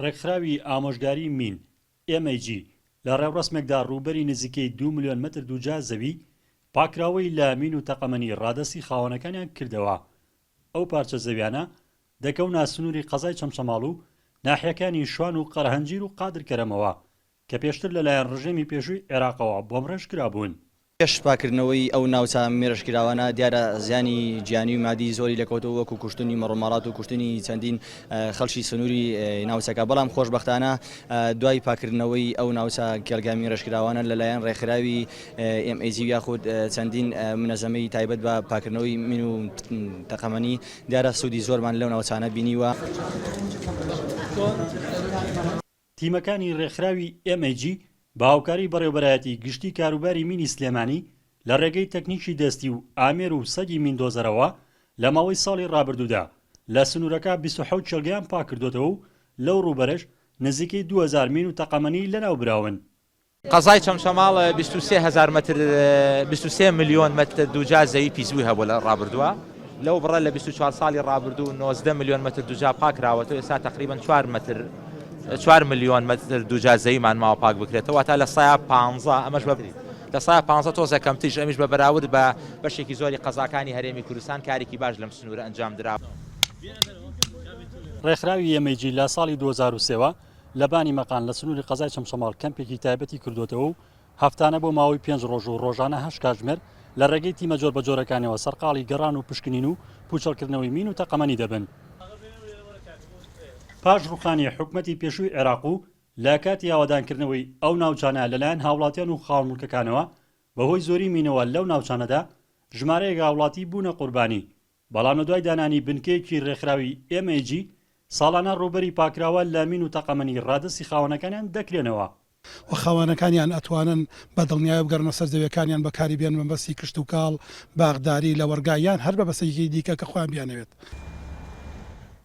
ڕێکخراوی ئامۆژگاری مین، MAG، لە ڕێوڕەسمێکدا ڕووبەری نزیکەی دوو ملیۆن مەتر دووجا زەوی پاککراوەی لە مین و تەقەمەنی ڕادەستی خاوەنەکانیان کردەوە. ئەو پارچە زەویانە دەکەونە سنووری قەزای چەمچەماڵ و ناحیەکانی شوان و قەرەهەنجیر و قادرکەرەمەوە کە پێشتر لەلایەن ڕژێمی پێشووی عێراقەوە بۆمڕێژکرابوون. پێش پاککردنەوەی ئەو ناوچە مێرشکراوانە دیارە زیانی گیانی و مادی زۆری لێکەوتەوە وەکو کوشتنی مەڕوماڵات و کوشتنی چەندین خەڵکی سنووری ناوچەکە بەڵام خۆشبەختانە دوای پاککردنەوەی ئەو ناوچە کێڵگە مێرشکراوانە لەلایەن ڕێکخراوی MAG یاخود چەندین منەزەمەی تایبەت بە پاککردنەوەی مین و تەقەمەنی دیارە سوودی زۆرمان لەو ناوچانە بینیوە. تیمەکانی رێکخراوی MAG بە هاوکاری بەڕێوەبەرایەتی گشتی کاروباری مینی سلێمانی لە رێگەی تەکنیکی دەستی و ئامێر و سەگی میندۆزەرەوە لە ماوەی ساڵی رابردوودا لە سنوورەکە 27 کێڵگەیان پاککردۆتەوە و لەو رووبەرەش نزیکەی 2000 مین و تەقەمەنی لەناوبراون. قەزای چەمچەماڵ 23 هەزار مەتر 23 ملیۆن مەتر دووجا زەوی پیسبووی هەبوو لە ڕابردووە، لەو بڕە لە 24 ساڵی ڕابردوو 19 ملیۆن مەتر دووجا پاکراوەتەوە، ئێستا تەقریبەن چوار مەتر چوار ملیۆن مەتر دووجا زەویمان ماوە پاک بکرێتەوە، واتە لە سەیا پانزە، ئەمەش بە لە سەیا پانزە تۆزێک کەمتریش، ئەمیش بە بەراورد بە بەشێکی زۆری قەزاکانی هەرێمی کوردستان کارێکی باش لەم سنوورە ئەنجام درا. ڕێکخراوی MAG لە ساڵی 2003 وە لە بانی مەقان لە سنووری قەزای چەمچەماڵ کەمپێکی تایبەتی کردووەتەوە و هەفتانە بۆ ماوەی پێنج ڕۆژ و ڕۆژانە هەشت کاتژمێر لە ڕێگەی تیمە جۆربەجۆرەکانیەوە سەرقاڵی گەڕان و پشکنین و پووچەڵکردنەوەی مین و تەقەمەنی دەبن. پاش ڕووخانی حکومەتی پێشووی عێراق و لە کاتی ئاوەدانکردنەوەی ئەو ناوچانە لەلایەن هاوڵاتیان و خاوەن موڵکەکانەوە بەهۆی زۆری مینەوە لەو ناوچانەدا ژمارەیەک هاوڵاتی بوونە قوربانی بەڵام لە دوای دانانی بنکەیەکی رێکخراوی MAG، ساڵانە رووبەری پاکراوە لە مین و تەقەمەنی رادەستی خاوەنەکانیان دەکرێنەوە. و خاوەنەکانیان ئەتوانن بە دڵنیایەوە بگەڕنەوە سەر زەویەکانیان بەکاری بێنن بە مەبەستی کشتوکاڵ، باخداری، لەوەڕگا یان هەر مەبەستێکی دیکە کە خۆیان بیانەوێت.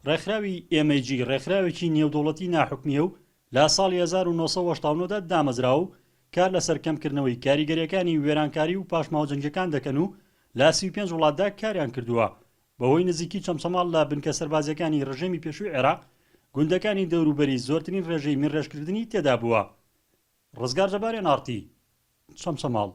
رێکخراوی MAG رێکخراوێکی نێودەوڵەتی ناحوکمییە و لە ساڵی 1989 دا دامەزراوە و کار لەسەر کەمکردنەوەی کاریگەرییەکانی وێرانکاری و پاشماوە جەنگییەکان دەکەن و لە 35 وڵاتدا کاریان کردووە. بەهۆی نزیکی چەمچەماڵ لە بنکە سەربازییەکانی ڕژێمی پێشووی عێراق، گوندەکانی دەوروبەری زۆرترین ڕێژەی مینڕێژکردنی تێدا بووە. ڕزگار جەبار، ئێن ئاڕ تی، چەمچەماڵ.